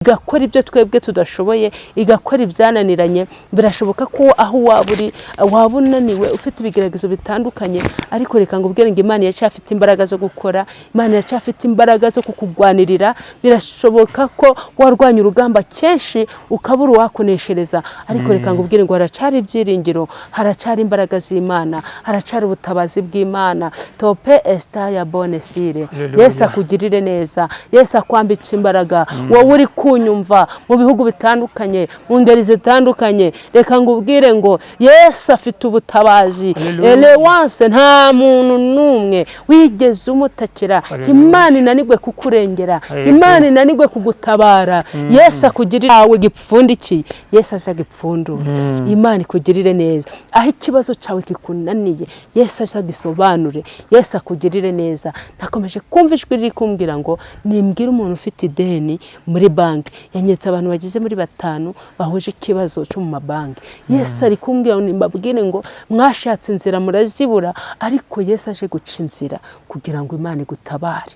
Igakora ibyo twebwe tudashoboye, igakora ibyananiranye. Birashoboka ko aho waba uri, waba unaniwe, ufite ibigeragezo bitandukanye, ariko reka ngo ubwire ngo Imana iracyafite imbaraga zo gukora, Imana iracyafite imbaraga zo kukugwanirira. Birashoboka ko warwanya urugamba kenshi ukabura uwakuneshereza, ariko reka ngo ubwire ngo haracyari ibyiringiro, haracyari imbaraga z'Imana, haracyari ubutabazi bw'Imana. Tope esita ya bonesire. Hallelujah. Yesu akugirire neza, Yesu akwambitse imbaraga. Wowe uri kunyumva mu bihugu bitandukanye, mu ngeri zitandukanye, reka ngubwire ngo Yesu afite ubutabazi. Hallelujah. Elewanse, nta muntu n'umwe wigeze umutakira Hallelujah. Imana inanirwe kukurengera, Hallelujah. Imana inanirwe kugutabara. Yesu akugirire yawe gipfundikiye, Yesu aje agipfundura. Imana ikugirire neza. Aho ikibazo cyawe kikunaniye, Yesu aje agisobanure. Yesu akugirire neza. Nakomeje kumva ijwi riri kumbwira ngo nimbwire umuntu ufite ideni muri banki. Yanyetse abantu bageze muri batanu bahuje ikibazo cyo mu mabanki. Yesu ari kumbwira ngo nimbabwire ngo mwashatse inzira murazibura, ariko Yesu aje guca inzira kugira ngo Imana igutabare.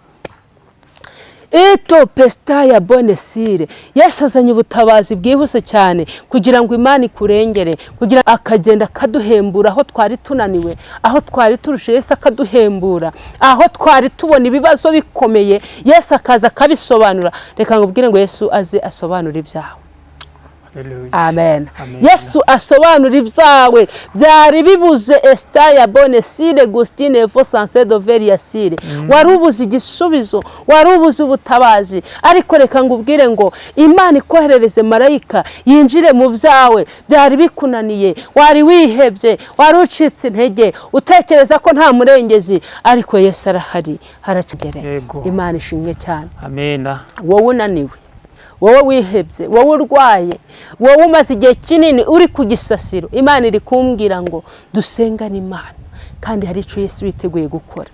Eto pesita ya bonesire. Yesu azanye ubutabazi bwihuse cyane kugira ngo Imana ikurengere, kugira akagenda akaduhembura aho twari tunaniwe, aho twari turushe. Yesu akaduhembura aho twari tubona ibibazo bikomeye, Yesu akaza akabisobanura. Reka ngubwire ngo Yesu aze asobanure ibyawe. Hallelujah. Amen. Amen. Yesu asobanura ibyawe byari bibuze. Esita ya bonesire gusitine evo sanse doveri yasire. Wari ubuze igisubizo, wari ubuze ubutabazi, ariko reka ngubwire ngo Imana ikoherereze marayika yinjire mu byawe byari bikunaniye. Wari wihebye, wari ucitse intege, utekereza ko nta murengezi, ariko Yesu arahari, harakigere. Yego. Imana ishimwe cyane. Amena. Wowe unaniwe, wowe wihebye, wowe urwaye, wowe umaze igihe kinini uri ku gisasiro, Imana iri kumbwira ngo dusengane Imana, kandi hari icyo Yesu witeguye gukora.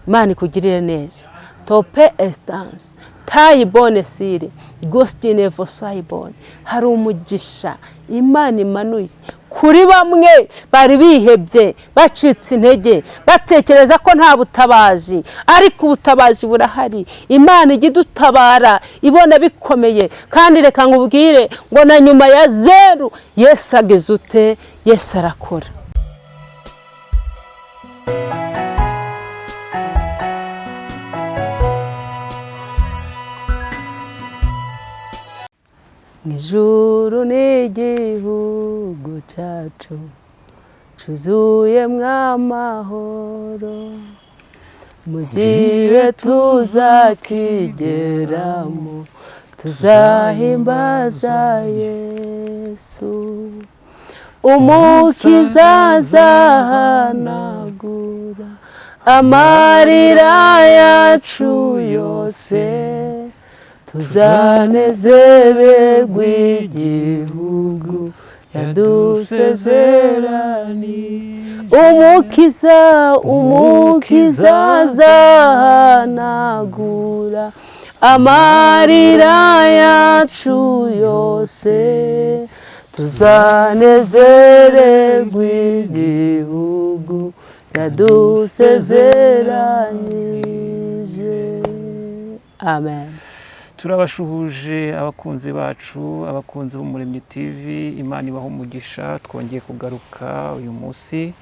Imana ikugirire neza. Tope esitanse tayibone sire gositine vosayibone. Hari umugisha Imana imanuye kuri bamwe bari bihebye, bacitse intege, batekereza ko nta butabazi, ariko ubutabazi burahari. Imana ijya idutabara ibona bikomeye. Kandi reka nkubwire ngo na nyuma ya zeru, Yesu ageze ute? Yesu arakora. Mu ijuru n'igihugu cyacu cyuzuyemo amahoro, mu gihe tuzakigeramo tuzahimbaza Yesu. Umukiza azahanagura amarira yacu yose, tuzanezererwe igihugu yadusezeraniye. Umukiza, Umukiza azahanagura amarira yacu yose, tuzanezererwe igihugu yadusezeranyije. Amen. Turabashuhuje abakunzi bacu, abakunzi b'Umuremyi TV. Imana ibaha umugisha. Twongeye kugaruka uyu munsi,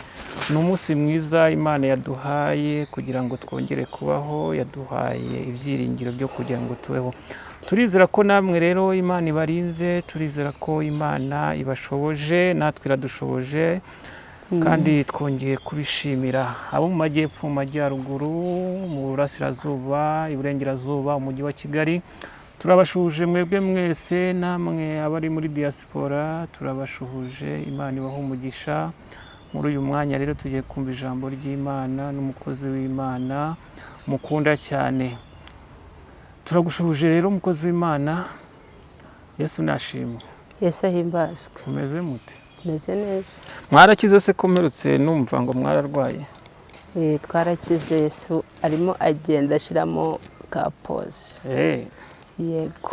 ni umunsi mwiza Imana yaduhaye kugira ngo twongere kubaho, yaduhaye ibyiringiro byo kugira ngo tubeho. Turizera ko namwe rero Imana ibarinze, turizera ko Imana ibashoboje, natwe iradushoboje, kandi twongeye kubishimira. Abo mu majyepfo, mu majyaruguru, mu burasirazuba, iburengerazuba, umujyi wa Kigali, turabashuhuje mwebwe mwese. Namwe abari muri diaspora turabashuhuje. Imana ibaha umugisha. Muri uyu mwanya rero tugiye kumva ijambo ry'Imana n'umukozi w'Imana mukunda cyane. Turagushuhuje rero umukozi w'Imana. Yesu nashimwe. Yesu ahimbazwe. Mumeze mute? Meze neza. Mwarakize se? Ko mperutse numva ngo mwararwaye? Twarakize. Yesu arimo agenda ashyiramo ka pose. Yego.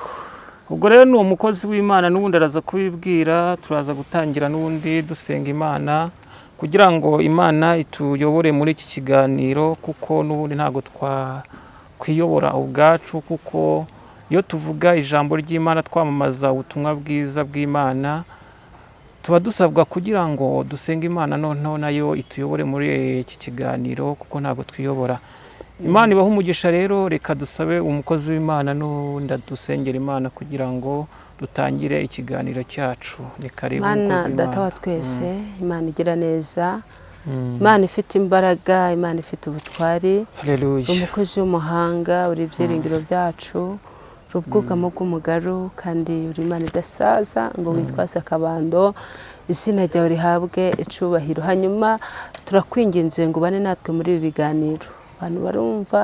Ubwo rero ni umukozi w'Imana n'ubundi araza kubibwira. Turaza gutangira n'ubundi dusenga Imana kugira ngo Imana ituyobore muri iki kiganiro, kuko n'ubundi ntabwo twakwiyobora ubwacu, kuko Iyo tuvuga ijambo ry'Imana, twamamaza ubutumwa bwiza bw'Imana, tuba dusabwa kugira ngo dusenge Imana, noneho nayo ituyobore muri iki kiganiro, kuko ntabwo twiyobora. Imana ibaha umugisha. Rero reka dusabe umukozi w'Imana n'ubundi adusengera Imana kugira ngo dutangire ikiganiro cyacu. Ni karibu, Mana umukozi Data wa w'Imana. twese, Imana igira neza, Imana ifite imbaraga, Imana ifite ubutwari, Haleluya. umukozi w'umuhanga, uri ibyiringiro byacu, uri ubwugamo bw'umugaru, kandi uri Imana idasaza ngo witwaze akabando. Izina ryawe rihabwe icubahiro. Hanyuma turakwinginze ngo ubane natwe muri ibi biganiro. Abantu barumva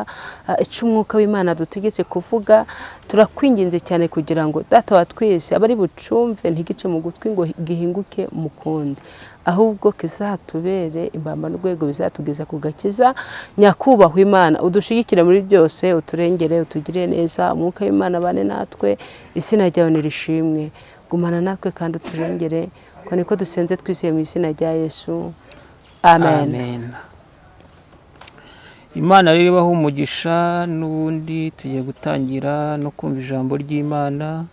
icyo umwuka w'Imana dutegetse kuvuga. Turakwinginze cyane kugira ngo Data wa twese abari bucumve ntigice mu gutwi ngo gihinguke mu kundi, ahubwo kizatubere imbamba n'urwego bizatugeza ku gakiza. Nyakubahwa Imana, udushigikire muri byose, uturengere, utugirire neza. Umwuka w'Imana abane natwe. Izina ryawe nirishimwe. Gumana natwe kandi uturengere, ko niko dusenze twizeye mu izina rya Yesu, amen. Amen. Imana rero ibaha umugisha. N'ubundi tugiye gutangira no kumva ijambo ry'Imana.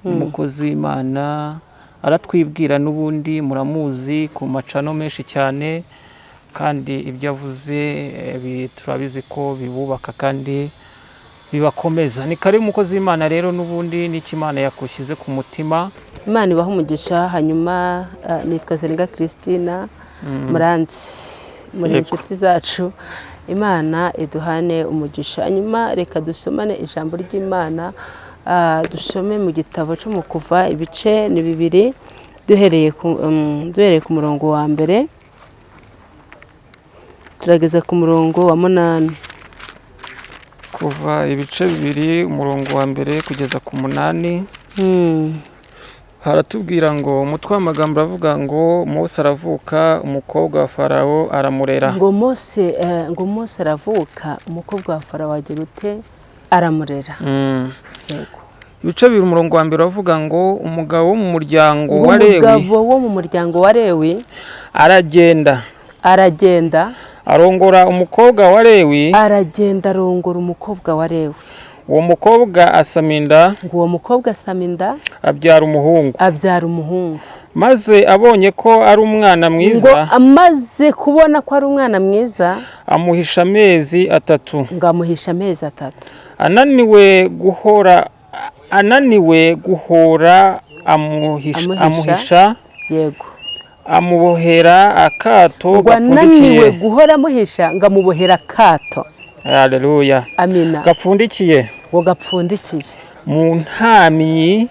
Umukozi w'Imana aratwibwira, n'ubundi muramuzi ku macano menshi cyane, kandi ibyo avuze turabizi ko bibubaka kandi bibakomeza. Ni karibu, umukozi w'Imana. Rero n'ubundi n'icyo Imana yakushyize ku mutima. Imana ibaha umugisha. Hanyuma nitwa Zeninga Christina, muranzi, muri inshuti zacu. Imana iduhane umugisha. Hanyuma reka dusomane ijambo ry'Imana, dusome mu gitabo cyo mu Kuva, ibice ni 2, duhereye ku murongo wa mbere turageza ku murongo wa 8. Kuva ibice 2, umurongo wa mbere kugeza ku 8. Haratubwira ngo, umutwe w'amagambo uravuga ngo: Mose aravuka, umukobwa wa Farawo aramurera. Ngo Mose aravuka, umukobwa wa Farawo agira ute? Aramurera. Yego. Ibice 2, umurongo wa mbere uravuga ngo: umugabo wo mu muryango wa Lewi Umugabo wo mu muryango wa Lewi aragenda, aragenda, arongora umukobwa wa Lewi. Aragenda arongora umukobwa wa Lewi. Uwo mukobwa asama inda, Ngo uwo mukobwa asama inda, abyara umuhungu. Abyara umuhungu. Maze abonye ko ari umwana Ngo mwiza, amaze kubona ko ari umwana mwiza, amuhisha amezi 3. Ngo amuhisha amezi 3. Ananiwe guhora amuhisha, Amuhisha. amuhisha, Yego. amubohera akato Ngo ananiwe gapfundikiye. guhora amuhisha, ngo amubohera akato. Haleluya. Amina. Gapfundikiye Ngo gapfundikiye mu ntamyi,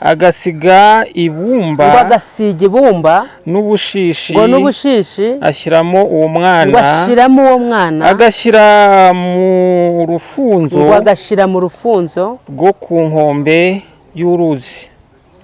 agasiga ibumba Ngo agasiga ibumba n'ubushishi, ngo n'ubushishi, ashyiramo uwo ngo mwana, ashyiramo uwo mwana, agashyira mu rufunzo ngo agashyira mu rufunzo rwo ku nkombe y'uruzi.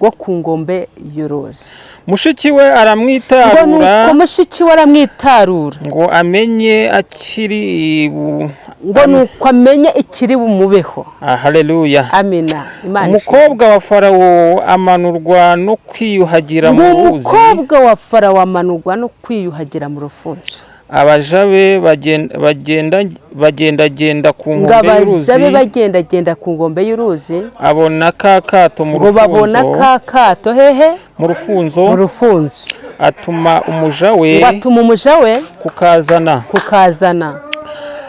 Rwo ku nkombe y'uruzi. Mushiki we Ngo aramwitarura, nuko mushiki we aramwitarura, ngo amenye akiri bu ngo nuko amenye ikiri bumubeho. Ah, haleluya. Amina. Imana ishimwe. Umukobwa wa Farawo amanurwa no kwiyuhagira Ngo mu ruzi. umukobwa wa Farawo amanurwa no kwiyuhagira mu rufunzo. Abaja be bagendagenda ku Ngo nkombe y'uruzi, abaja be bagendagenda ku nkombe y'uruzi, abona ka kato mu ngo babona rufunzo, ka kato hehe? Mu rufunzo. Mu rufunzo. Atuma umuja we Ngo atuma umuja we kukazana. kukazana.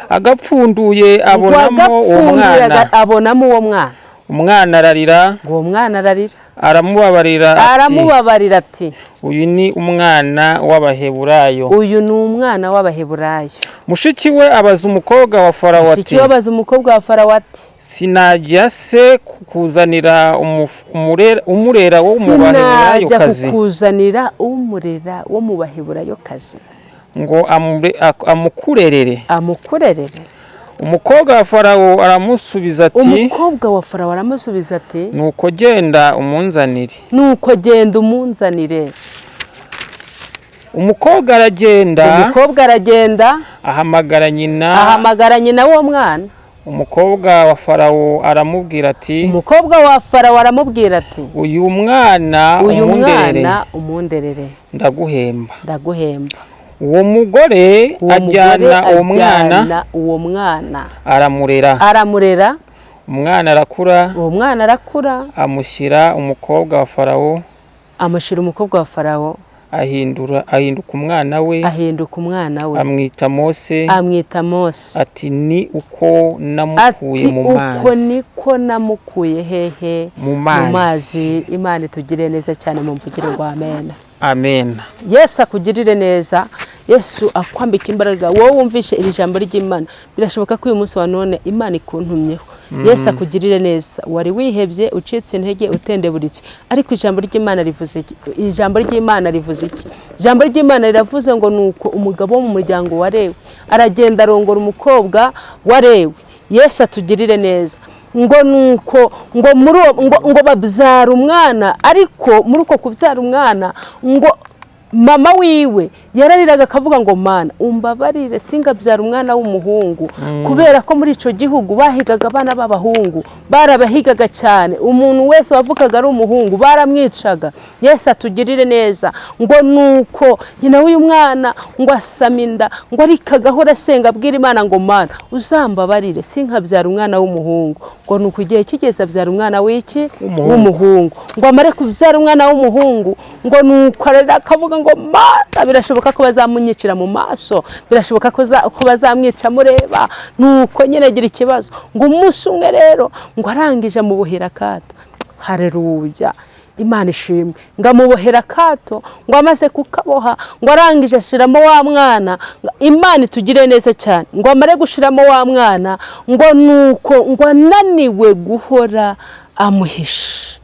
Agapfunduye Ngo abonamo uwo agapfunduye mwana. abonamo uwo mwana. Umwana ararira. Ngo uwo mwana ararira. Aramubabarira ati: Aramubabarira ati: "Uyu ni umwana w'Abaheburayo." "Uyu ni umwana w'Abaheburayo." Mushiki we abaza umukobwa wa Farawo Mushiki ati: we abaza umukobwa wa Farawo ati: "Sinajya se kukuzanira umurera wo mu Baheburayo "Sinajya kazi kukuzanira umurera wo mu Baheburayo kazi ngo amukurerere?" Amukurerere?" Umukobwa wa Farawo aramusubiza ati: Umukobwa wa Farawo aramusubiza ati: "Nuko genda umunzanire." "Nuko genda umunzanire." Umukobwa aragenda, Umukobwa aragenda, ahamagara nyina. Ahamagara nyina w'uwo mwana. Umukobwa wa Farawo aramubwira ati: Umukobwa wa Farawo aramubwira ati: "Uyu mwana "Uyu umunderere, mwana umunderere, ndaguhemba." ndaguhemba." Uwo mugore Uwo mugore ajyana uwo mwana, ajyana uwo mwana, aramurera. Aramurera. Umwana arakura. Uwo mwana arakura. Amushyira umukobwa wa Farawo. Amushyira umukobwa wa Farawo. Ahinduka umwana we. Ahinduka umwana we. Amwita Mose. Amwita Mose. Ati ni uko namukuye mu mazi. Uko niko namukuye hehe? Mu mazi. Imana itugirire neza cyane, mumvugire ngo amen. Amen. Yesu akugirire neza. Yesu akwambika imbaraga. Wowe wumvishe iri jambo ry'Imana, birashoboka ko uyu munsi wa none Imana ikuntumyeho. Yesu akugirire neza. Wari wihebye, ucitse intege, utendeburitse, ariko ijambo ry'Imana rivuze iki? Ijambo ry'Imana rivuze iki? Ijambo ry'Imana riravuze ngo nuko umugabo wo mu muryango wa Lewi aragenda arongora umukobwa wa Lewi. Yesu atugirire neza. Ngo nuko ngo muri ngo babyara umwana, ariko muri uko kubyara umwana ngo mama wiwe yarariraga akavuga ngo mana umbabarire singabyara umwana w'umuhungu, kubera ko muri ico gihugu bahigaga abana b'abahungu, barabahigaga cyane, umuntu wese wavukaga ari umuhungu baramwicaga. Yesu atugirire neza. Ngo nuko nyina w'uyu mwana ngo asama inda, ngo arikagahora asenga abwira Imana ngo mana uzambabarire sinkabyara umwana w'umuhungu. Ngo nuko igihe kigeze abyara umwana w'iki? W'umuhungu. Ngo amare kubyara umwana w'umuhungu, ngo nuko ararira akavuga ngo mana birashoboka ko bazamunyicira mu maso, birashoboka ko bazamwica mureba. Nuko nyine agira ikibazo. Ngo umunsi umwe rero ngo arangije amubohera akato. Haleluya, Imana ishimwe. Ngo amubohera akato, ngo amaze kukaboha, ngo arangije ashiramo wa mwana. Imana itugire neza cyane. Ngo amare gushiramo wa mwana, ngo nuko ngo ananiwe guhora amuhisha,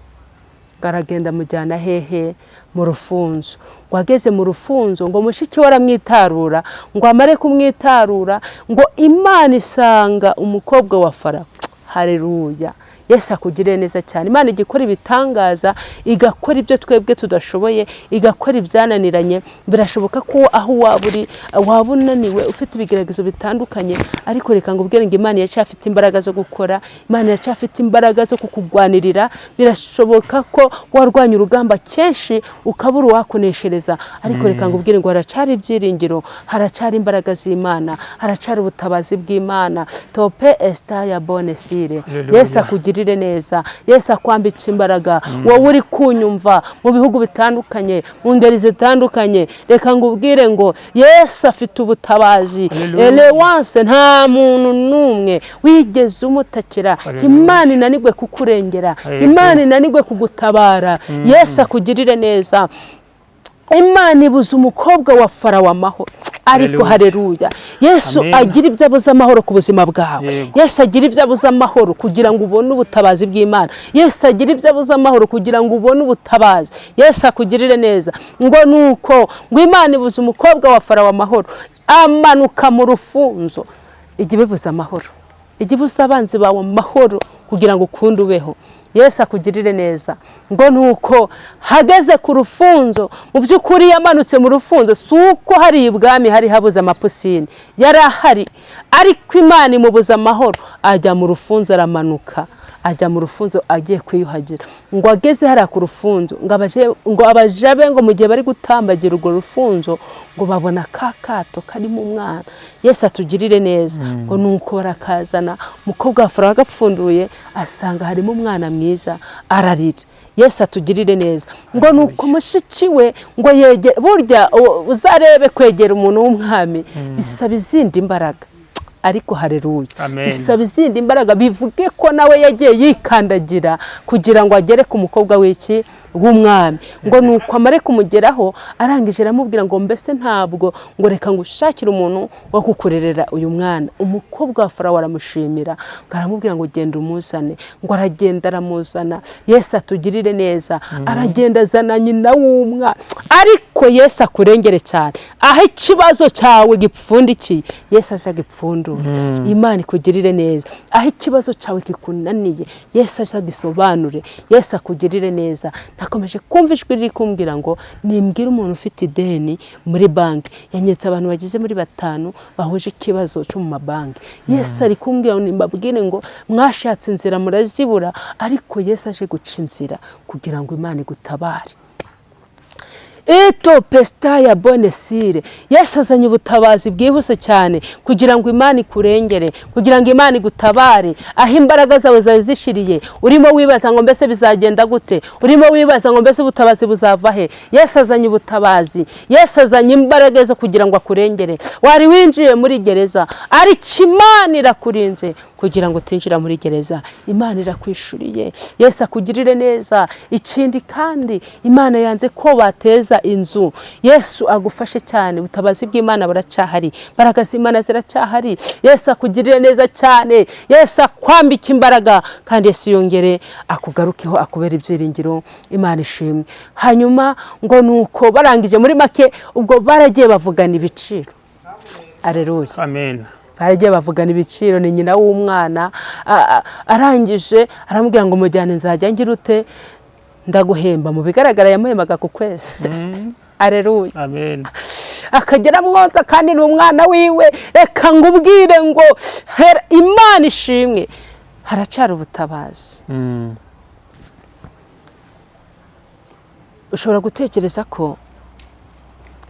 ngo aragenda amujyana hehe? Mu rufunzo. Ngo ageze mu rufunzo, ngo mushiki we aramwitarura, ngo amare kumwitarura, ngo Imana isanga umukobwa wa Farawo. Haleluya. Yesu akugirire neza cyane. Imana igikora ibitangaza, igakora ibyo twebwe tudashoboye, igakora ibyananiranye. Birashoboka ko aho waba uri waba unaniwe, ufite ibigeragezo bitandukanye, ariko reka ngo ubwire ngo Imana iracyafite imbaraga zo gukora, Imana iracyafite imbaraga zo kukugwanirira. Birashoboka ko warwanya urugamba kenshi ukabura uwakuneshereza, ariko reka ngo ubwire ngo haracari ibyiringiro, haracari imbaraga z'Imana, haracari ubutabazi bw'Imana. Tope esta ya bonesire. Yesu akugirire neza. Yesu akwambitse imbaraga. Wowe uri kunyumva mu bihugu bitandukanye, mu ngeri zitandukanye, reka ngubwire ngo Yesu afite ubutabazi. Elewanse nta muntu n'umwe wigeze umutakira. Imana inanigwe kukurengera, Imana inanigwe kugutabara. Yesu akugirire neza. Imana ibuza umukobwa wa Farawo amahoro. Ariko haleluya, Yesu agira ibyo abuza amahoro ku buzima bwawe. Yesu agira ibyo abuza amahoro kugira ngo ubone ubutabazi bw'Imana. Yesu agira ibyo abuza amahoro kugira ngo ubone ubutabazi. Yesu akugirire neza. Ngo nuko ngo Imana ibuza umukobwa wa Farawo amahoro, amanuka mu rufunzo. Ijya ibibuza amahoro, ijya ibuza abanzi bawe amahoro kugira ngo ukunde ubeho. Yesu akugirire neza. Ngo nuko hageze ku rufunzo, mu by'ukuri yamanutse mu rufunzo si uko hari ibwami hari habuze amapusini, yari ahari, ariko Imana imubuza amahoro, ajya mu rufunzo aramanuka, ajya mu rufunzo agiye kwiyuhagira. Ngo ageze hariya ku rufunzo, ngo abajabe ngo mu gihe bari gutambagira urwo rufunzo, ngo babona ka kato karimo umwana. Yesu atugirire neza. Ngo nuko barakazana, umukobwa wa Farawo agapfunduye asanga harimo umwana mwiza, ararira. Yesu atugirire neza. Ngo nuko mushiki we ngo yege, burya uzarebe kwegera umuntu w'umwami bisaba izindi mbaraga. Ariko haleluya, bisaba izindi mbaraga. Bivuge ko nawe yagiye yikandagira kugira ngo agere ku mukobwa w'iki? W'umwami. Ngo nuko amare kumugeraho, arangije aramubwira ngo mbese ntabwo ngo reka ngushakire umuntu wo kukurerera uyu mwana. Umukobwa wa Farawo aramushimira, ngo aramubwira ngo genda umuzane. Ngo aragenda aramuzana. Yesu atugirire neza. Aragenda azana nyina w'umwana. Ariko Yesu akurengere cyane. Aho ikibazo cyawe gipfundikiye, Yesu aje agipfundura. Imana ikugirire neza. Aho ikibazo cyawe kikunaniye, Yesu aje agisobanure. Yesu akugirire neza. Nakomeje kumva ijwi riri kumbwira ngo nimbwire umuntu ufite ideni muri banki. Yanyetse abantu bageze muri 5 bahuje ikibazo cyo mu mabanki. Yesu ari kumbwira ngo nimbabwire ngo mwashatse inzira murazibura, ariko Yesu aje guca inzira kugira ngo Imana igutabare. Eto pesita ya bonesire. Yesu azanye ubutabazi bwihuse cyane kugira ngo Imana ikurengere, kugira ngo Imana igutabare aho imbaraga zawe zari zishiriye. Urimo wibaza ngo mbese bizagenda gute, urimo wibaza ngo mbese ubutabazi buzava he? Yesu azanye ubutabazi, Yesu azanye imbaraga zo kugira ngo akurengere. Wari winjiye muri gereza, ariko Imana irakurinze kugira ngo utinjira muri gereza. Imana irakwishuriye, Yesu akugirire neza. Ikindi kandi Imana yanze ko bateza inzu. Yesu agufashe cyane, ubutabazi bw'Imana buracyahari, imbaraga z'Imana ziracyahari. Yesu akugirire neza cyane, Yesu akwambike imbaraga, kandi Yesu yongere akugarukeho, akubera ibyiringiro. Imana ishimwe. Hanyuma ngo nuko barangije muri make, ubwo baragiye bavugana ibiciro. Aleluya. Amen. Baragiye bavugana ibiciro, ni nyina w'umwana. Arangije aramubwira ngo mujyane nzajya ngira ute, ndaguhemba. Mu bigaragara yamuhembaga ku kwezi. Aleluya. Amen. Akagera mwonsa kandi ni umwana wiwe. Reka ngubwire ngo Imana ishimwe, haracyari ubutabazi. Ushobora gutekereza ko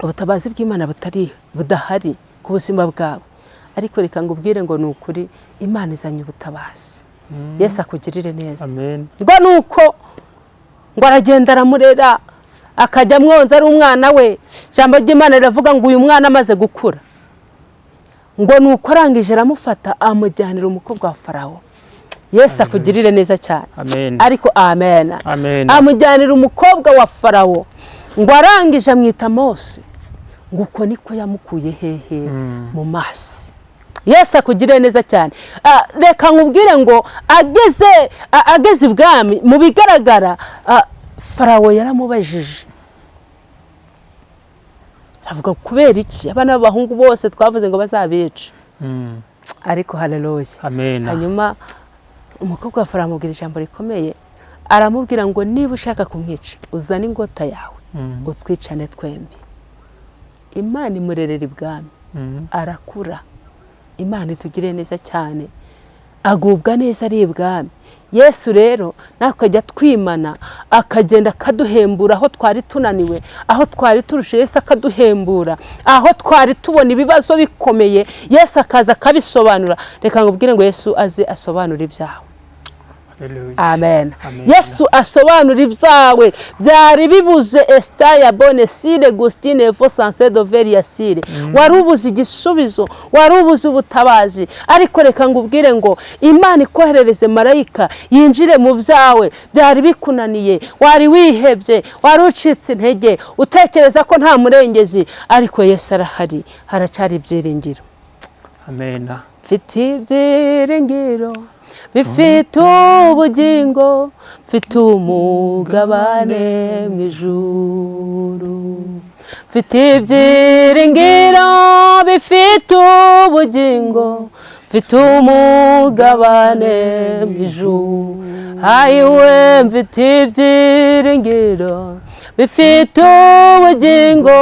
ubutabazi bw'Imana budahari ku buzima bwawe, ariko reka ngubwire ngo ni ukuri Imana izanye ubutabazi. Yesu akugirire neza. Amen. Ngo nuko ngo aragenda aramurera, akajya mwonza ari umwana we. Ijambo ry'Imana riravuga ngo uyu mwana amaze gukura, ngo nuko arangije aramufata amujyanira umukobwa wa Farawo. Yesu akugirire neza cyane. Amen. Ariko amen. Amen. Amujyanira umukobwa wa Farawo, ngo arangije amwita Mose, ngo uko niko yamukuye hehe? Mu mazi. Yesu akugirire neza cyane. Reka nkubwire ngo ageze ibwami, mu bigaragara Farawo yaramubajije, aravuga kubera iki abana b'abahungu bose twavuze ngo bazabice? Ariko haleluya. Amen. Hanyuma umukobwa wa Farawo amubwira ijambo rikomeye, aramubwira ngo niba ushaka kumwica uzane ingota yawe utwicane twembi. Imana imurerera ibwami, arakura. Imana itugire neza cyane, agubwa neza ari ibwami. Yesu rero natwe ajya twimana, akagenda akaduhembura aho twari tunaniwe, aho twari turushe. Yesu akaduhembura aho twari tubona ibibazo bikomeye, Yesu akaza akabisobanura. Reka ngubwire ngo Yesu aze asobanura ibyawe. Amen. Yesu asobanura ibyawe byari bibuze. Estaya Bonesire Gustine Vosanse Doveriasire, wari ubuze igisubizo, wari ubuze ubutabazi, ariko reka ngubwire ngo Imana ikoherereze marayika yinjire mu byawe byari bikunaniye. Wari wihebye, wari ucitse intege, utekereza ko nta murengezi, ariko Yesu arahari, haracyari ibyiringiro. Amen. Mfite ibyiringiro bifite ubugingo, mfite umugabane mu ijuru. Mfite ibyiringiro bifite ubugingo, mfite umugabane mu ijuru. Ayiwe, mfite ibyiringiro bifite ubugingo,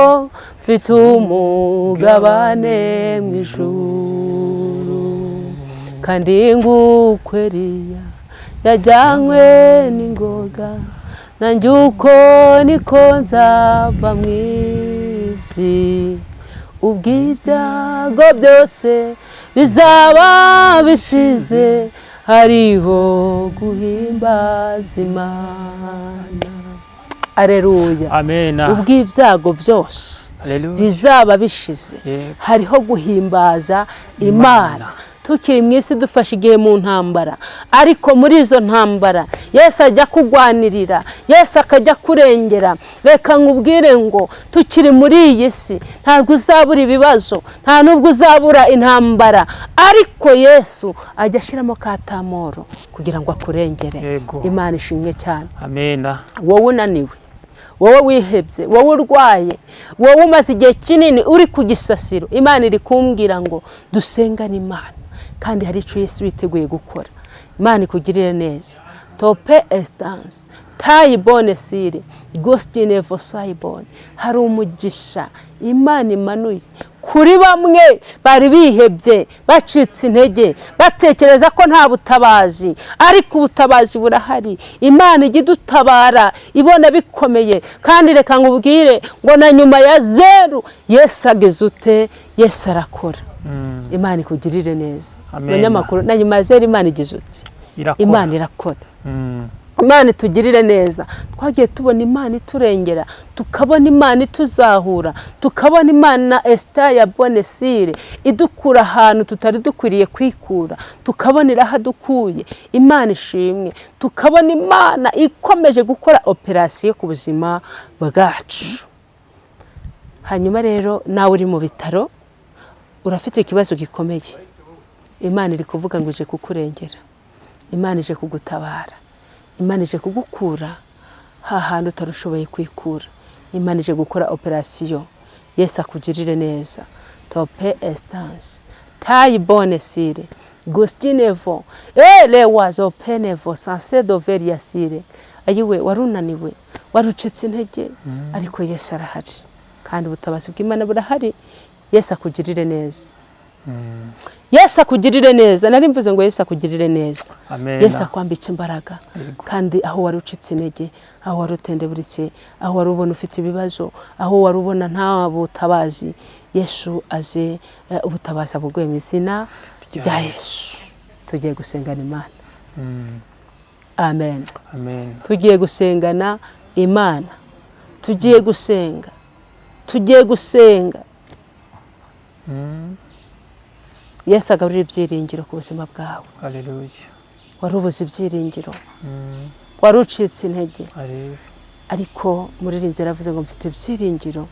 mfite umugabane mu ijuru. Kandi ngukweriya yajyanywe n'ingoga, nanjye uko niko nzava mu isi. Ubw'ibyago byose bizaba bishize, hariho guhimbaza Imana. Aleluya. Amen. Ubw'ibyago byose bizaba bishize, hariho guhimbaza Imana. Tukiri mu isi dufashe igihe mu ntambara, ariko muri izo ntambara Yesu ajya kugwanirira, Yesu akajya kurengera. Reka nkubwire ngo tukiri muri iyi si ntabwo uzabura ibibazo, nta nubwo uzabura intambara, ariko Yesu ajya ashyiramo katamoro kugira ngo akurengere. Imana ishimwe cyane. Amen. Wowe unaniwe, wowe wihebye, wowe urwaye, wowe umaze igihe kinini uri ku gisasiro, Imana iri kumbwira ngo dusengane Imana, kandi hari icyo Yesu yiteguye gukora. Imana ikugirire neza. Tope esitanse tayibone sire gusitine vosayibone. Hari umugisha Imana imanuye kuri bamwe bari bihebye, bacitse intege, batekereza ko nta butabazi, ariko ubutabazi burahari. Imana ijya idutabara ibona bikomeye, kandi reka nkubwire ngo na nyuma ya zeru Yesu ageze ute? Yesu arakora. Imana ikugirire neza. Abanyamakuru, na nyuma ya zeru Imana igize ute? Imana irakora. Imana itugirire neza. Twagiye tubona Imana iturengera, tukabona Imana ituzahura, tukabona Imana Esita ya Bonesire idukura ahantu tutari dukwiriye kwikura, tukabona irahadukuye. Imana ishimwe. Tukabona Imana ikomeje gukora operasiyo ku buzima bwacu. Hanyuma rero nawe uri mu bitaro urafite ikibazo gikomeye, Imana iri kuvuga ngo ije kukurengera, Imana ije kugutabara, Imana ije kugukura hahandi utarushoboye kwikura, Imana ije gukora operasiyo. Yesu akugirire neza. Tope esitanse tayibone sire gustinevo elewazo penevo sansedo veriyasire. Ayiwe, warunaniwe, warucitse intege, ariko Yesu arahari kandi ubutabazi bw'Imana burahari. Yesu akugirire neza. Yesu akugirire neza. Nari mvuze ngo Yesu akugirire neza. Yesu akwambike imbaraga. Kandi aho wari ucitse intege, aho wari utendeburitse, aho wari ubona ufite ibibazo, aho wari ubona nta butabazi, Yesu aze ubutabazi abuguye mu izina rya Yesu. Tugiye gusengana Imana. Amen. Tugiye gusengana Imana. Tugiye gusenga. Tugiye gusenga. Yesu agarura ibyiringiro ku buzima bwawe. Wari ubuze ibyiringiro, wari ucitse intege, ariko muririmbyi yaravuze ngo mfite ibyiringiro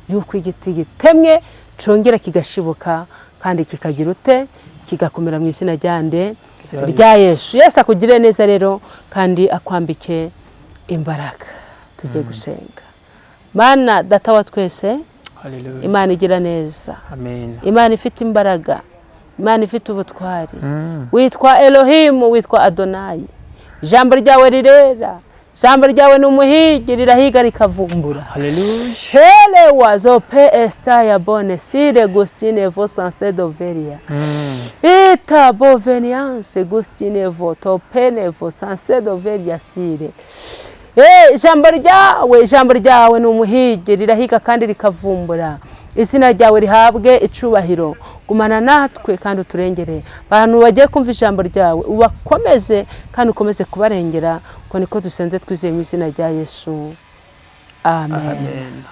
y'uko igiti gitemwe congera kigashibuka kandi kikagira ute, kigakomera mu izina ryande rya Yesu. Yesu akugirire neza rero kandi akwambike imbaraga. Tugiye gusenga. Mana data wa twese, Imana igira neza, Imana ifite imbaraga, Imana ifite ubutwari, witwa Elohimu, witwa Adonayi. Ijambo ryawe rirera, ijambo ryawe ni umuhigi, rirahiga rikavumbura. Hele wazo pe esta ya bone sire gustine vo sanse doveria. Ita boveniance gustine vo topene vo sanse doveria sire. Ijambo ryawe, ijambo ryawe ni umuhigi, rirahiga kandi rikavumbura. Izina ryawe rihabwe icubahiro. Gumana natwe kandi uturengere. Abantu bagiye kumva ijambo ryawe ubakomeze kandi ukomeze kubarengera, kuko niko dusenze twizeye mu izina rya Yesu. Amen.